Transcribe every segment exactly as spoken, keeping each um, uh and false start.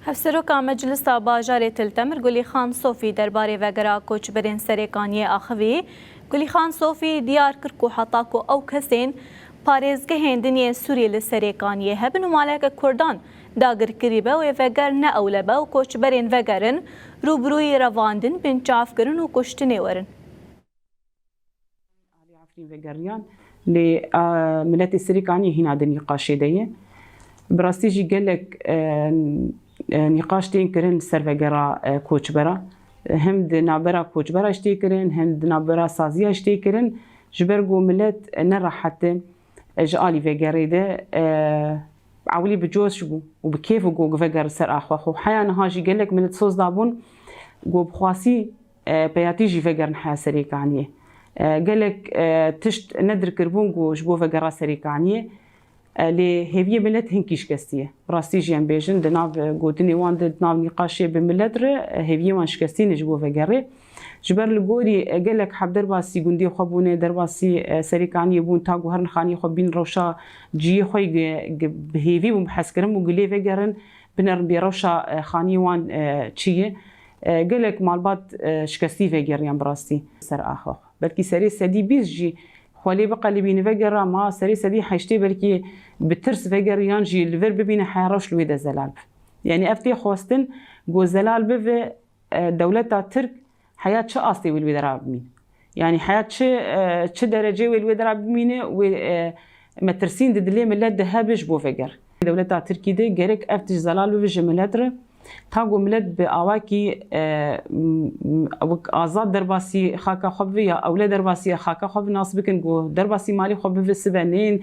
Hevseroka Meclisa Bajarê Til Temir Gulîxan Sofî derbarê vegera koçberên Serêkaniyê axivî. Gulîxan Sofî diyar kir ku heta ku ew kesên parêzgehên din yên Sûriyê li Serêkaniyê hebin û maleke Kurdan dagirkirî be, wê veger ne ewle be û koçberên vegerin rûbirûyî revandin, binçavkirin û kuştinê werin. Alî Efrîn vegeriyan, lê, e, miletê Serêkaniyê hîna di nîqaşê de ye. Bi rastî jî gelek, e, e, nîqaş tên kirin ser vegera, e, koçbera. Hem di navbera koçbera jî tê kirin, hem di navbera saziya jî tê kirin. Ji ber ku milet, e, ne rehet e, e, ji alî vegerê de, e, ewilî bi coş bû û bi kêf û ku veger ser axa xwe. Heya niha jî gelek milet soz dabûn ku bi xwasî, e, peyatî jî vegerin heya Serêkaniyê. E, gelek, e, tişt nedirkiribûn ku ji bo vegera Serêkaniyê. E, lê hêviyê milet hinkî şikestî ye. Bi rastî jî em bêjin, di nav, e, gotinê wan de, di nav nîqaşê bi milet re, e, hêviyê wan şikestî ne ji bo vegerê. Ji ber li gorî, e, gelek heb derbasî gundê xwe bûne, derbasî, e, Serêkaniyê bûn, ta ku herin xaniyê xwe bîn rewşa cihê xwe yê gi-, gi-, bi hêvî bûn, bi hezkirin bûn, ku lê vegerin, binerin bê rewşa, e, xaniyê wan, e, çi ye. E, gelek malbat, e, şikestî vegeriyan bi rastî ser axa xwe. Belkî serê sedî bîst jî xwe lê biqelibîne vegera, ma serê sedî heştê belkî bi tirs veger yan jî li vir bibîne heya rewş li wê de zelal bi. Yanî ev tê xwestin ku zelal bive, e, dewleta Tirk heya çi astê wê li wê dera bimîne. Yanî heya çi, e, çi derecê wê li wê dera bimîne, wê, e, metirsîn di dilê milet de hebe ji bo veger. Dewleta Tirkî de gerek ev tişt zelal bibe ji milet re. Ta ku milet bi awakî, e, m-, m-, wek azad derbasî xaka xwe bibe ya ewle derbasî xaka xwe bi nas bikin, ku derbasî malê xwe bibe sibe neyên,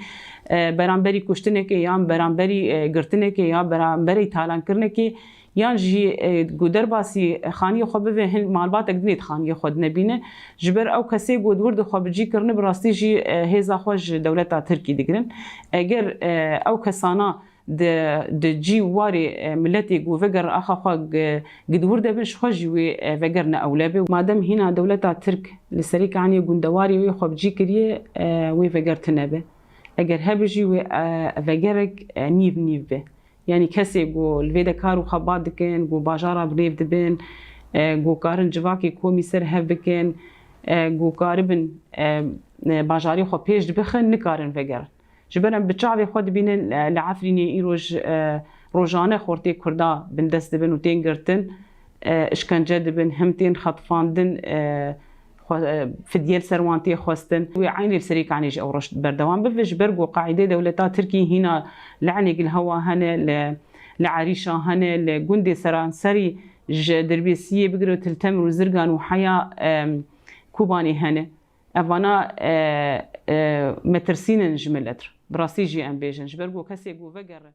e, beramberî kuştinekê yan beramberî, e, girtinekê ya beramberî talankirinekê, yan jî, e, ku derbasî xaniyê xwe bibe hin malbatek dinê di xaniyê xwe dinebîne. Ji ber ew kesê ku di wir de xwe bi cî kirine, bi rastî jî, e, hêza xwe ji dewleta Tirkî digirin. Eger, e, ew kesana di, di cî warê, e, miletê ku veger axa xwe gi-, gi di wir de bin, ji xwe jî wê, e, veger ne ewle be. Madem hîna dewleta Tirk li Serêkaniyê gundewarê wê xwe bi cî kiriye, e, wê veger tune be. Eger hebe jî wê, e, vegerek, e, nîv nîv be. Yanî kesê ku li vê de kar û xebat dikin, ku bajara bi nêv dibin, e, ku karin civakê komî ser hev bikin, e, ku karibin, e, e, bajarê xwe pêş dibixin, nikarin vegerin. Ji ber em bi çavê xwe dibînin, e, li Efrînê îroj, e, rojane xortê Kurda bindest dibin û tên girtin, e, işkence dibin, him tên xetifandin, e, xwe, e, fidye li ser wan tê xwestin. Wê eynî li Serêkanê jî ew roj berdewam bibe, ji ber ku qaîdê dewleta Tirkî hîna li Enêgil hewa hene, li, li Erîşa hene, li gundê seranserî ji Dirbêsiyê bigire Til Temir û Zirgan û heya, e, Kobanê hene. Evana, e, e, metirsîn in ji milet re. Bi rastî jî em bêjin. Ji ber ku kesê ku vegere.